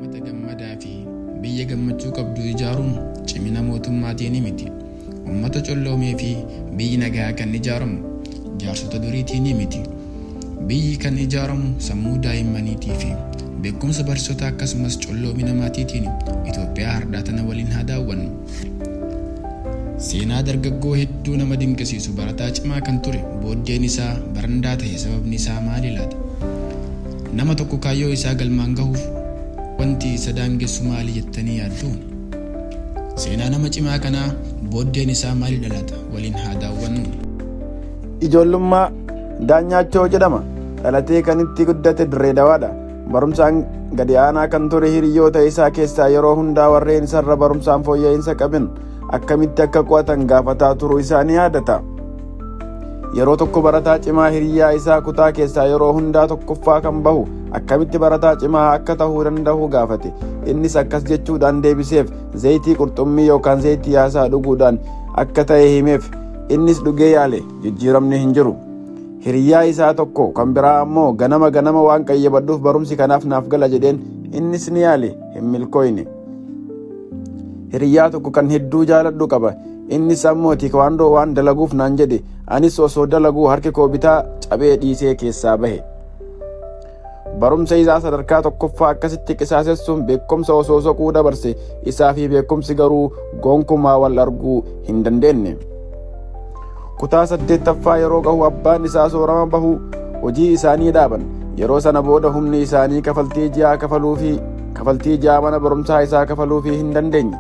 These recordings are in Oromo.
Uummata gammadaa fi biyya gammachuu qabdu ijaaruun cimina mootummaatiin miti. Uummata colloomee fi biyyi nagaa kan ijaaramu jaarsota duriitiin miti. Biyyi kan ijaaramu sammuu daa'immaniitii fi beekumsa barsiisota akkasumas colloomina maatiitiin. Itoophiyaa hardhaa tana waliin haa daawwannu. Seenaa dargaggoo hedduu nama dinqisiisu, barataa cimaa kan ture booddeen isaa barandaa ta'e, sababni isaa maali laata? Nama tokko kaayyoo isaa galmaan gahuuf wanti isa daangessu maali jettanii yaaddu? Seenaa nama cimaa kanaa booddeen isaa maalidha laata? Waliin haa daawwannu. Ijoollummaa Daanyaachoo jedhama. Dhalatee kan itti guddate Dirree Dawaadha. Barumsaan gadi aanaa kan ture, hiriyoota isaa keessaa yeroo hundaa warreen isarra barumsaan fooyya'insa qaban akkamitti akka qo'atan gaafataa turuu isaa ni yaadata. Yeroo tokko barataa cimaa hiriyaa isaa kutaa keessaa yeroo hundaa tokkoffaa kan bahu akkamitti barataa cimaa akka ta'uu danda'u gaafate. Innis akkas jechuudhaan deebiseef: zayitii qurxummii yookaan zayitii haasaa dhuguudhaan akka ta'e himeef. Innis dhugee yaale, jijjiiramni hin jiru. Hiriyaa isaa tokko kan biraa ammoo ganama ganama waan qayyabadhuuf barumsi kanaaf naaf gala jedheen. Innis ni yaale, hin milkooyne. Hiriyaa tokko kan hedduu jaaladhu qaba. Innis ammoo taekwondo waan dalaguuf naan jedhe. Anis osoo dalaguu harki koo bitaa cabee dhiisee keessaa bahe. Barumsa isaa sadarkaa tokkoffaa akkasitti qisaasessuun beekumsa osoo soquu dabarse. Isaa fi beekumsi garuu gonkumaa wal arguu hin dandeenye. Kutaa saddeettaffaa yeroo gahu abbaan isaa soorama bahu hojii isaanii dhaaban. Yeroo sana booda humni isaanii kafaltii ji'aa kafaluufi kafaltii ji'aa mana barumsaa isaa kafaluufii hin dandeenye.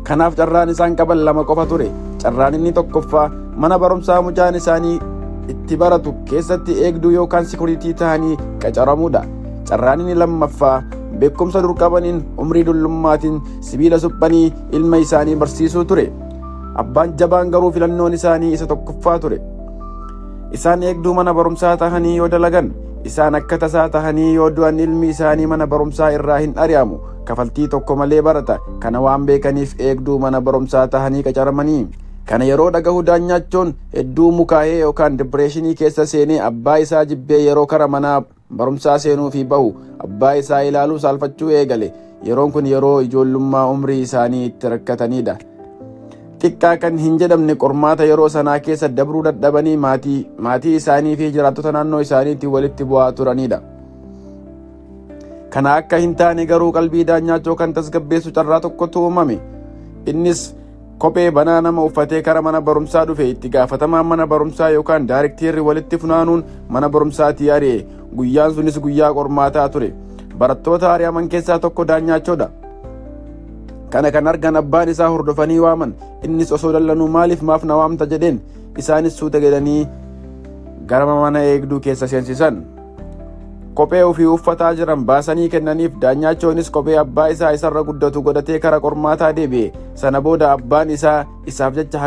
Kanaaf carraan isaan qaban lama qofa ture. Carraan inni tokkoffaa mana barumsaa mucaan isaanii itti baratu keessatti eegduu yookaan security ta'anii qacaramuudha. Carraan inni lammaffaa beekumsa dur qabaniin umrii dullummaatiin sibiila suphanii ilma isaanii barsiisuu ture. Abbaan jabaan garuu filannoon isaanii isa tokkoffaa ture. Isaan eegduu mana barumsaa tahanii yoo dalagan, isaan akka tasaa tahanii yoo du'an, ilmi isaanii mana barumsaa irraa hin ari'amu, kafaltii tokko malee barata. Kana waan beekaniif eegduu mana barumsaa tahanii qacaramanii. Kana yeroo dhagahu Daanyaachoon hedduu mukaa'ee yookaan depression keessa seenee abbaa isaa jibbee yeroo kara manaa barumsaa seenuu fi bahu abbaa isaa ilaaluu saalfachuu eegale. Yeroon kun yeroo ijoollummaa umrii isaanii itti rakkatanidha. Xiqqaa kan hin jedhamne qormaata yeroo sanaa keessa dabruu dadhabanii maatii isaanii fi jiraattota naannoo isaaniitti walitti bu'aa turanidha. Kana akka hin taane garuu qalbii Daanyaachoo kan tasgabbeessu carraa tokkotu uumame. Innis kophee banaa nama uffatee kara mana barumsaa dhufe. Itti gaafatamaan mana barumsaa yookaan daariktiirri walitti funaanuun mana barumsaatii ari'e. Guyyaan sunis guyyaa qormaataa ture. Barattoota ari'aman keessaa tokko Daanyaachoodha. Kana kan argan abbaan isaa hordofanii waaman. Innis osoo dallanuu maaliif maaf na waamta jedheen. Isaanis suuta jedhanii gara mana eegduu keessa seensisan. Kophee ofii uffataa jiran baasanii kennaniif. Daanyaachoonis kophee abbaa isaa isarra guddatu godhatee kara qormaataa deebi'e. Sana booda abbaan isaa isaaf jecha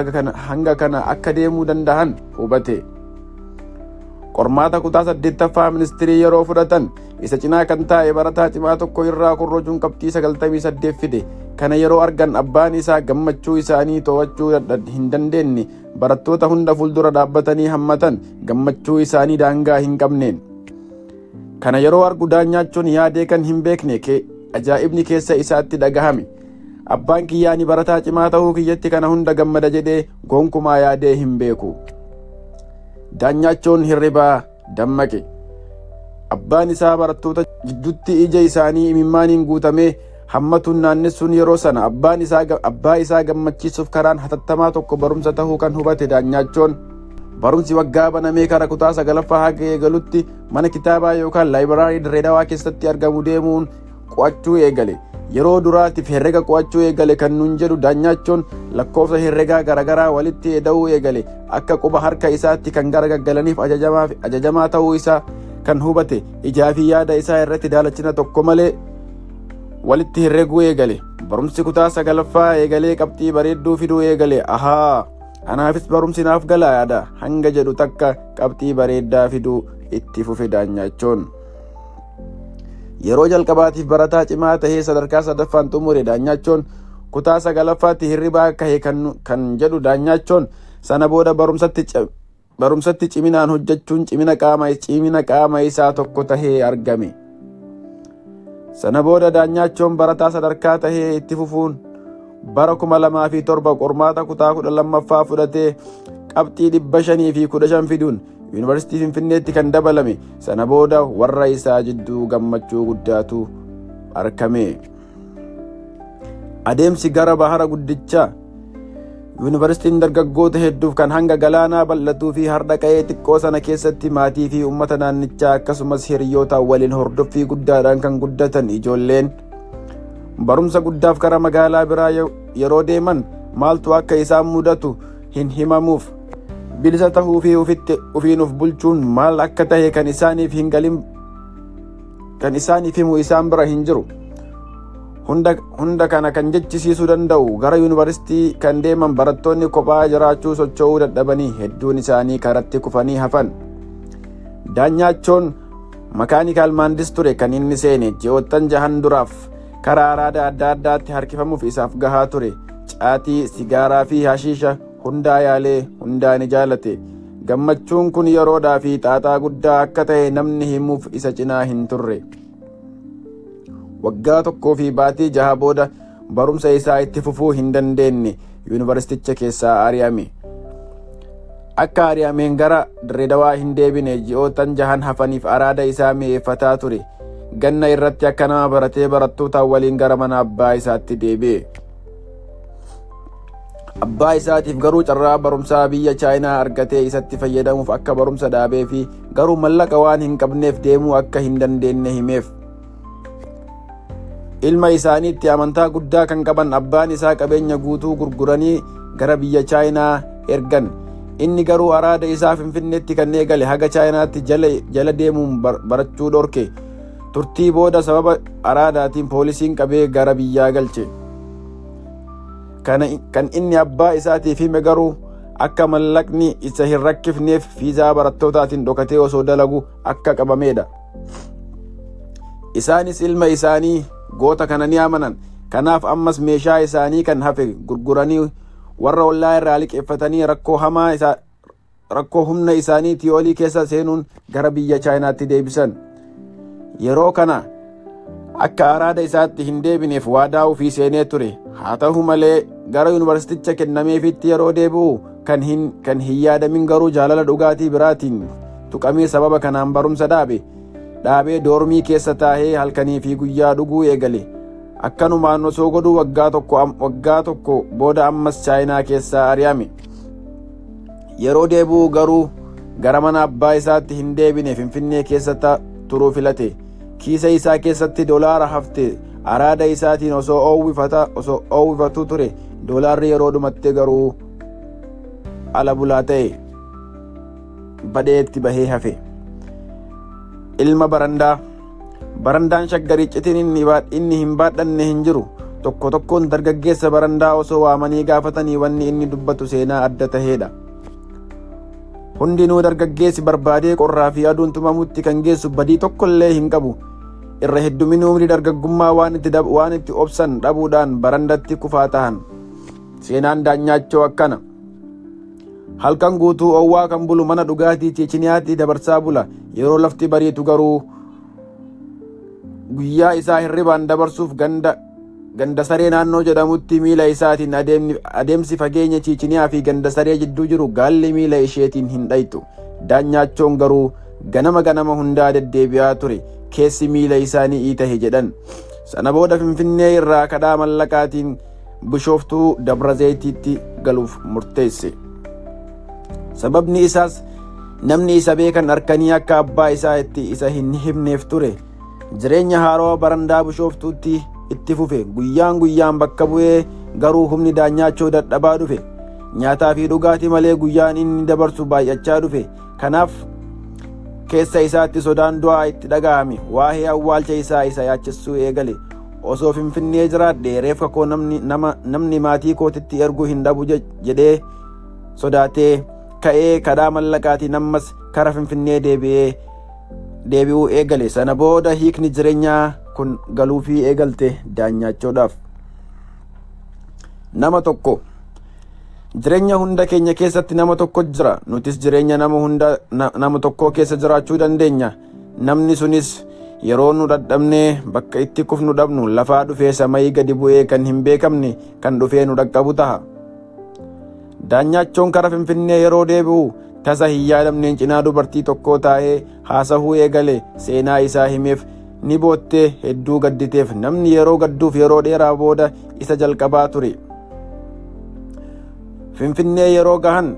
hanga kana akka deemuu danda'an hubate. Qormaata kutaa saddeettaffaa ministirii yeroo fudhatan isa cinaa kan taa'e barataa cimaa tokko irraa korrojuun qabxii 98 fide. Kana yeroo argan abbaan isaa gammachuu isaanii to'achuu hin dandeenye. Barattoota hunda fuuldura dhaabbatanii hammatan, gammachuu isaanii daangaa hin qabneen. Kana yeroo argu Daanyaachoon yaadee kan hin beekne ajaa'ibni keessa isaatti dhagahame. Abbaan kiyyaani barataa cimaa ta'uu kiyyatti kana hunda gammada jedhee gonkumaa yaadee hin beeku. Daanyaachoon hirribaa dammaqe. Abbaan isaa barattoota jidduutti ija isaanii imimmaaniin guutamee hammatuun naannessuun yeroo sana abbaan isaa abbaa isaa gammachiisuuf karaan hatattamaa tokko barumsa ta'uu kan hubate Daanyaachoon, barumsi waggaa banamee kara kutaa sagalaffaa haga eegalutti mana kitaabaa yookaan library Dirree Dawaa keessatti argamu deemuun qo'achuu eegale. Yeroo duraatiif herrega qo'achuu eegale kan nun jedhu Daanyaachoon, lakkoofsa herregaa garaagaraa walitti eda'uu eegale. Akka quba harka isaatti kan garagaggalaniif ajajamaa ta'uu isaa kan hubate, ijaa fi yaada isaa irratti daalachina tokko malee walitti herreguu eegale. Barumsi kutaa sagalaffaa eegalee qabxii bareedduu fiduu eegale. Ahaa, anaafis barumsi naaf gala yaada hanga jedhu takka qabxii bareedaa fiduu itti fufe Daanyaachoon. Yeroo jalqabaatiif barataa cimaa tahee sadarkaa sadaffaan xumure Daanyaachoon. Kutaa sagalaffaatti hirribaa kahe kan jedhu Daanyaachoon, sana booda barumsatti ciminaan hojjechuun cimina qaama isaa tokko tahee argame. Sana booda Daanyaachoon barataa sadarkaa tahee itti fufuun bara 2007 qormaata kutaa 12ffaa fudhatee qabxii 515 fiduun Yuunivarsiitii Finfinneetti kan dabalame. Sana booda warra isaa jidduu gammachuu guddaatu argame. Adeemsi gara bahara guddichaa Yuunivarsiitiin dargaggoota hedduuf kan hanga galaanaa bal'atuu fi har'a qa'ee xiqqoo sana keessatti maatii fi uummata naannichaa akkasumas hiriyoota waliin hordoffii guddaadhaan kan guddatan ijoolleen barumsa guddaaf gara magaalaa biraa yeroo deeman maaltu akka isaan mudatu hin himamuuf. Bilisa tahuu fi ufitti ufiin uf bulchuun maal akka tahe kan isaaniif hin galin kan isaaniif himu isaan bira hin jiru. Hunda kana kan jechisiisuu danda'u gara yuunivarsiitii kan deeman barattoonni kophaa jiraachuu socho'uu dadhabanii hedduun isaanii karatti kufanii hafan. Daanyaachoon mechanical maandis ture kan inni seene ji'oottan jahan duraaf karaa araada adda addaatti harkifamuuf isaaf gahaa ture. Caatii, sigaaraa fi hashiisha hundaa yaalee hundaa ni jaalate. Gammachuun kun yeroodhaa fi xaaxaa guddaa akka ta'e namni himuuf isa cinaa hin turre. Waggaa tokkoo fi baatii jaha booda barumsa isaa itti fufuu hin dandeenye yuunivarsiiticha keessaa ari'ame. Akka ari'ameen gara Dirreedawaa hin deebine ji'ootan jahan hafaniif araada isaa mi'eeffataa ture. Ganna irratti akka nama baratee barattootaan waliin gara mana abbaa isaatti deebi'e. Abbaa isaatiif garuu carraa barumsaa biyya Chaayinaa argatee isatti fayyadamuuf akka barumsa dhaabee fi garuu mallaqa waan hin qabneef deemuu akka hin dandeenye himeef. Ilma isaaniitti amantaa guddaa kan qaban abbaan isaa qabeenya guutuu gurguranii gara biyya Chaayinaa ergan. Inni garuu araada isaa Finfinneetti kan eegale haga Chaayinaatti jala deemuun barachuu dhorke. Turtii booda sababa araadaatiin poolisiin qabee gara biyyaa galche. Kan inni abbaa isaatiif hime garuu akka mallaqni isa hin rakkifneef fiizaa barattootaatiin dhokatee osoo dalagu akka qabamedha. Isaanis ilma isaanii goota kana ni amanan. Kanaaf ammas meeshaa isaanii kan hafe gurguranii warra ollaa irraa liqeeffatanii rakkoo hamaa isaa rakkoo humna isaaniitii olii keessa seenuun gara biyya Chaayinaatti deebisan. Yeroo kana akka araada isaatti hin deebineef waadaa ofii seenee ture. Haa ta'u malee gara yuunivarsiiticha kennameefitti yeroo deebi'u kan hin yaadamin garuu jaalala dhugaatii biraatiin tuqamee sababa kanaan barumsa dhaabe. Dhaabee doormii keessa taa'ee halkanii fi guyyaa dhuguu eegale. Akkanumaan osoo godhuu waggaa tokko booda ammas Chaayinaa keessaa ari'ame. Yeroo deebi'u garuu gara mana abbaa isaatti hin deebine. Finfinnee keessa turuu filate. Kiisa isaa keessatti doolaara hafte araada isaatiin osoo oowwifatu ture. Doolaarri yeroo dhumatte garuu ala bulaa ta'e badheetti bahee hafe. Ilma barandaa. Barandaan Shaggar iccitiin inni hin baadhanne hin jiru. Tokko tokkoon dargaggeessa barandaa osoo waamanii gaafatanii wanni inni dubbatu seenaa adda taheedha. Hundinuu dargaggeessi barbaadee qorraa fi aduun tumamutti kan geessu badii tokkollee hin qabu. Irra heddumini umrii dargaggummaa waan itti obsan dhabuudhaan barandatti kufaa tahan. Seenaan Daanyaachoo akkana. Halkan guutuu owwaa kan bulu mana dhugaatii Cheechiniyaatti dabarsaa bula. Yeroo lafti bariitu garuu guyyaa isaa hirribaan dabarsuuf ganda saree naannoo jedhamutti miila isaatiin adeemsi fageenya Chiichiniyaa fi ganda saree jidduu jiru gaalli miila isheetiin hin dhaytu. Daanyaachoon garuu ganama ganama hundaa deddeebi'aa ture. Keessi miila isaanii iitahe jedhan. Sana booda Finfinnee irraa kadhaa mallaqaatiin Bishooftuu Dabra Zayitiitti galuuf murteesse. Sababni isaas namni isa beekan harkanii akka abbaa isaa itti isa hin himneef ture. Jireenya haarawaa barandaa Bishooftuutti itti fufe. Guyyaan guyyaan bakka bu'ee garuu humni Daanyaachoo dadhabaa dhufe. Nyaataa fi dhugaatii malee guyyaan inni dabarsu baay'achaa dhufe. Kanaaf keessa isaatti sodaan du'aa itti dhaga'ame. Waa'ee awwaalcha isaa isa yaachessuu eegale. Osoo Finfinnee jiraadhe reeffa koo namni maatii kootitti erguu hin dhabu jedhee sodaatee ka'ee kadhaa mallaqaatiin ammas kara Finfinnee deebi'ee deebi'uu eegale. Sana booda hiikni jireenyaa kun galuufii eegalte Daanyaachoodhaaf. Nama tokko. Jireenya hunda keenya keessatti nama tokko jira. Nutis jireenya nama hunda nama tokkoo keessa jiraachuu dandeenya. Namni sunis Yeroo nu dadhabnee bakka itti kufnu dhabnu lafaa dhufee samayii gadi bu'ee kan hin beekamne kan dhufee nu dhaqqabu taha. Daanyaachoon kara Finfinnee yeroo deebi'u tasa hin yaadamneen cinaa dubartii tokkoo taa'ee haasahuu eegale. Seenaa isaa himeef, ni boottee hedduu gadditeef. Namni yeroo gadduuf yeroo dheeraa booda isa jalqabaa ture. Finfinnee yeroo gahan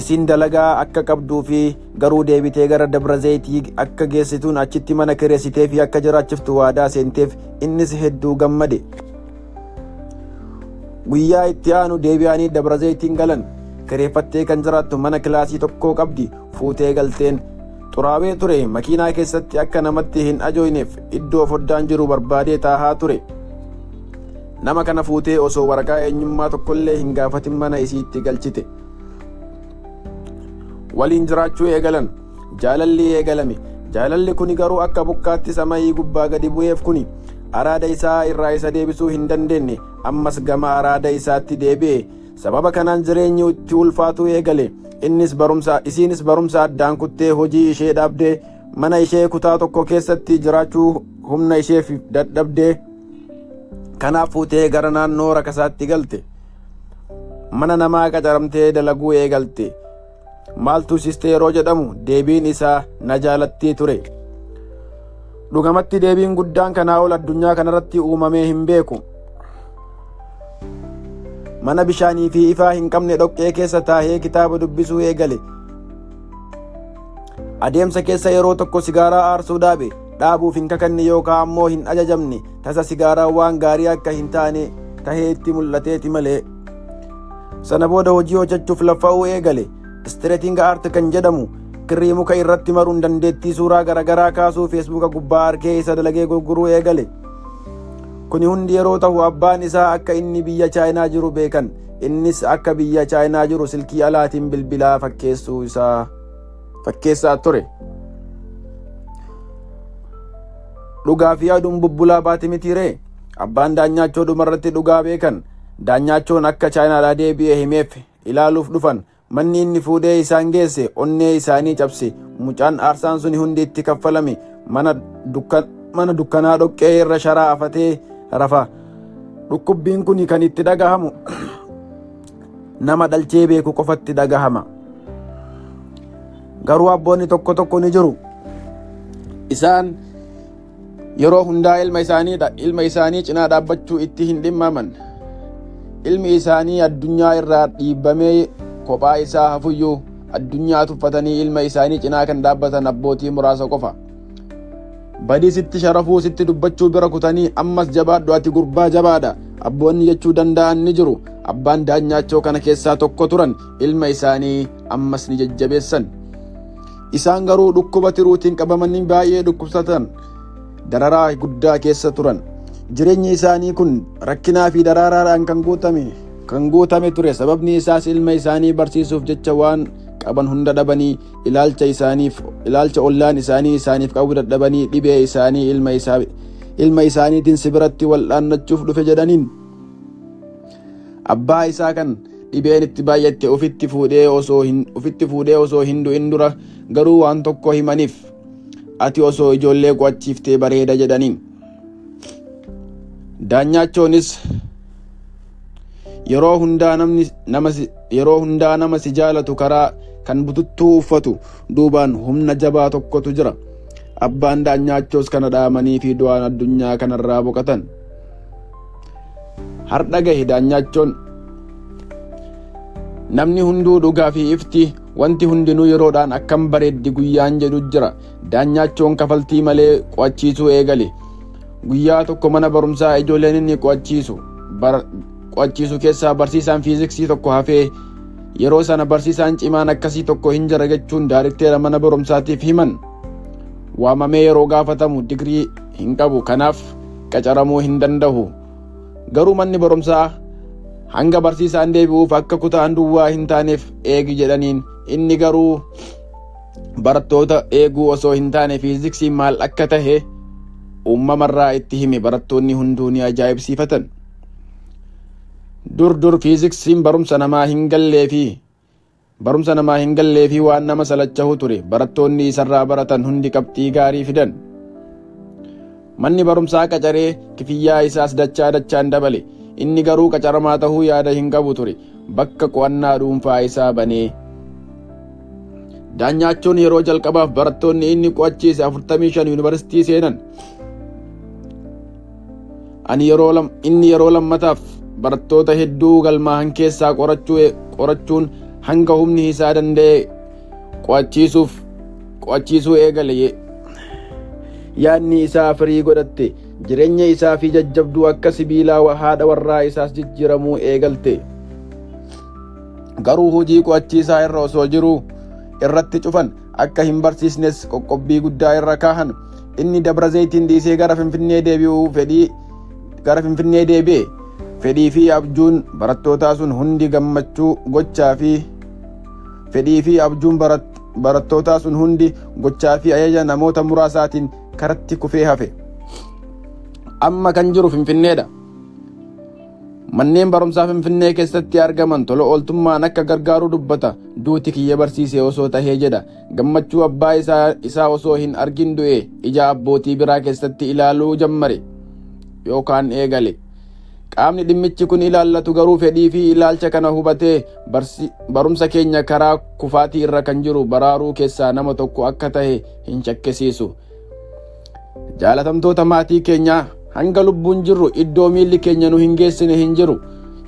isin dalagaa akka qabduu fi garuu deebitee gara Dabra Zayitii akka geessituun achitti mana kireessitee fi akka jiraachiftu waadaa seenteef. Innis hedduu gammade. Guyyaa itti aanu deebi'anii Dabra Zayitiin galan. Kireeffattee kan jiraattu mana kilaasii tokkoo qabdi. Fuutee galteen. Xuraawee ture. Makiinaa keessatti akka namatti hin ajooyneef iddoo foddaan jiru barbaadee taahaa ture. Nama kana fuutee osoo waraqaa eenyummaa tokkollee hin gaafatin mana isiitti galchite. Waliin jiraachuu eegalan. Jaalalli eegalame. Jaalalli kuni garuu akka bokkaatti samayii gubbaa gadi bu'eef kuni araada isaa irraa isa deebisuu hin dandeenye. Ammas gama araada isaatti deebi'e. Sababa kanaan jireenyi itti ulfaatuu eegale. Innis barumsa, isiinis barumsa addaan kuttee hojii ishee dhaabdee mana ishee kutaa tokko keessatti jiraachuu humna isheef dadhabdee. Kanaaf fuutee gara naannoo Rakasaatti galte. Mana namaa qacaramtee dalaguu eegalte. Maaltu siste yeroo jedhamu deebiin isaa na jaalattee ture. Dhugamatti deebiin guddaan kanaa ol addunyaa kanarratti uumamee hin beeku. Mana bishaanii fi ifaa hin qabne dhoqqee keessa taahee kitaaba dubbisuu eegale. Adeemsa keessa yeroo tokko sigaaraa aarsuu dhaabe. Dhaabuuf hin kakanne yookaan ammoo hin ajajamne. Tasa sigaaraa waan gaarii akka hin taane tahee itti mul'ateeti malee. Sana booda hojii hojjechuuf laffa'uu eegale. Stretching art kan jedhamu kirrii muka irratti maruun dandeettii suuraa garaagaraa kaasuu Feesbuuka gubbaa arkee isa dalagee gurguruu eegale. Kuni hundi yeroo ta'u abbaan isaa akka inni biyya Chaayinaa jiru beekan. Innis akka biyya Chaayinaa jiru silkii alaatiin bilbilaa fakkeessuu isaa fakkeessaa ture. Dhugaa fi aduun bubbulaa baati miti ree? Abbaan Daanyaachoo dhumarratti dhugaa beekan. Daanyaachoon akka Chaayinaadhaa deebi'e himeef ilaaluuf dhufan. Manni inni fuudhee isaan geesse onnee isaanii cabse. Mucaan aarsaan suni hundi itti kaffalame mana dukkanaa dhoqqee irra sharaa afatee rafa. Dhukkubbiin kun kan itti dhagahamu nama dhalchee beeku qofatti dhagahama. Garuu abboonni tokko tokko ni jiru. Isaan yeroo hundaa ilma isaanii cinaa dhaabbachuu itti hin dhimmaman. Ilmi isaanii addunyaa irraa dhiibbamee kophaa isaa hafuyyuu addunyaa tuffatanii ilma isaanii cinaa kan dhaabbatan abbootii muraasa qofa. Badii sitti sharafuu, sitti dubbachuu bira kutanii ammas jabaadhu, ati gurbaa jabaadha abboonni jechuu danda'an ni jiru. Abbaan Daanyaachoo kana keessaa tokko turan. Ilma isaanii ammas ni jajjabeessan. Isaan garuu dhukkuba tiruutiin qabamanii baay'ee dhukkubsatan. Dararaa guddaa keessa turan. Jireenyi isaanii kun rakkinaa fi daraaraadhaan kan guutame ture. Sababni isaas ilma isaanii barsiisuuf jecha waan qaban hunda dhabanii, ilaalcha isaaniif ilaalcha ollaan isaanii isaaniif qabu dadhabanii, dhibee isaanii ilma isaaniitiin si biratti wal'aannachuuf dhufe jedhaniin. Abbaa isaa kan dhibeen itti baay'atte ofitti fuudhee osoo hin du'in dura garuu waan tokko himaniif. Ati osoo ijoollee qo'achiiftee bareeda jedhaniin. Daanyaachoonis yeroo hundaa namni nama yeroo hundaa nama si jaalatu karaa kan bututtuu uffatu duubaan humna jabaa tokkotu jira. Abbaan Daanyaachoos kana dhaamanii fi du'aan addunyaa kanarraa boqotan. Har'a gahe Daanyaachoon. Namni hunduu dhugaa fi ifti wanti hundinuu yeroodhaan akkam bareeddi guyyaan jedhu jira. Daanyaachoon kafaltii malee qo'achiisuu eegale. Guyyaa tokko mana barumsaa ijoolleen inni qo'achiisu keessaa barsiisaan fiiziksii tokko hafee, yeroo sana barsiisaan cimaan akkasii tokko hin jira jechuun daarikteera mana barumsaatiif himan. Waamamee yeroo gaafatamu digrii hin qabu, kanaaf qacaramuu hin danda'u. Garuu manni barumsaa hanga barsiisaan deebi'uuf akka kutaan duwwaa hin taaneef eegi jedhaniin. Inni garuu barattoota eeguu osoo hin taane fiiziksiin maal akka tahe uumamarraa itti hime. Barattoonni hunduu ni ajaa'ibsiifatan. Dur dur fiiziksiin barumsa namaa hin gallee fi waan nama salachahu ture. Barattoonni isarraa baratan hundi qabxii gaarii fidan. Manni barumsaa qacaree kifiyyaa isaas dachaa dachaan dabale. Inni garuu qacaramaa tahuu yaada hin qabu ture. Bakka qo'annaa dhuunfaa isaa banee. Daanyaachoon yeroo jalqabaaf barattoonni inni qo'achiise 45 yuunivarsiitii seenan. Ani yeroo lam, inni yeroo lammataaf barattoota hedduu galmaahan keessaa qorachuu qorachuun hanga humni isaa danda'e qo'achiisuuf qo'achiisuu eegale. Yaadni isaa firii godhatte. Jireenya isaa fi jajjabduu akka sibiilaa haadha warraa isaas jijjiiramuu eegalte. Garuu hojii qo'achiisaa irra osoo jiruu irratti cufan akka hin barsiisnes qoqqobbii guddaa irra kaahan. Inni Dabra Zayitiin dhiisee gara Finfinnee deebi'uu fedhii gara Finfinnee deebi'e. Fedhii fi abjuun barattootaa sun hundi gammachuu gochaa fi fedhii fi abjuun barattootaa sun hundi gochaa fi ajaja namoota muraasaatiin karatti kufee hafe. Amma kan jiru Finfinneedha. Manneen barumsaa Finfinnee keessatti argaman tola ooltummaan akka gargaaru dubbata. Duuti kiyya barsiise osoo tahee jedha. Gammachuu abbaa isaa, isaa osoo hin argin du'e ija abbootii biraa keessatti ilaaluu jammare yookaan eegale. Qaamni dhimmichi kun ilaallatu garuu fedhii fi ilaalcha kana hubatee barumsa keenya karaa kufaatii irra kan jiru baraaruu keessaa nama tokko akka tahe hin shakkisiisu. Jaalatamtoota maatii keenyaa hanga lubbuun jirru iddoo miilli keenya nu hin geessine hin jiru.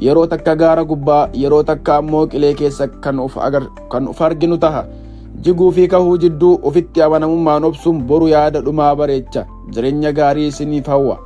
Yeroo takka gaara gubbaa, yeroo takka ammoo qilee keessa kan of agar, kan of arginu taha. Jiguu fi kahuu jidduu ofitti amanamummaan obsuun boru yaada dhumaa bareecha. Jireenya gaarii isiniif hawwa.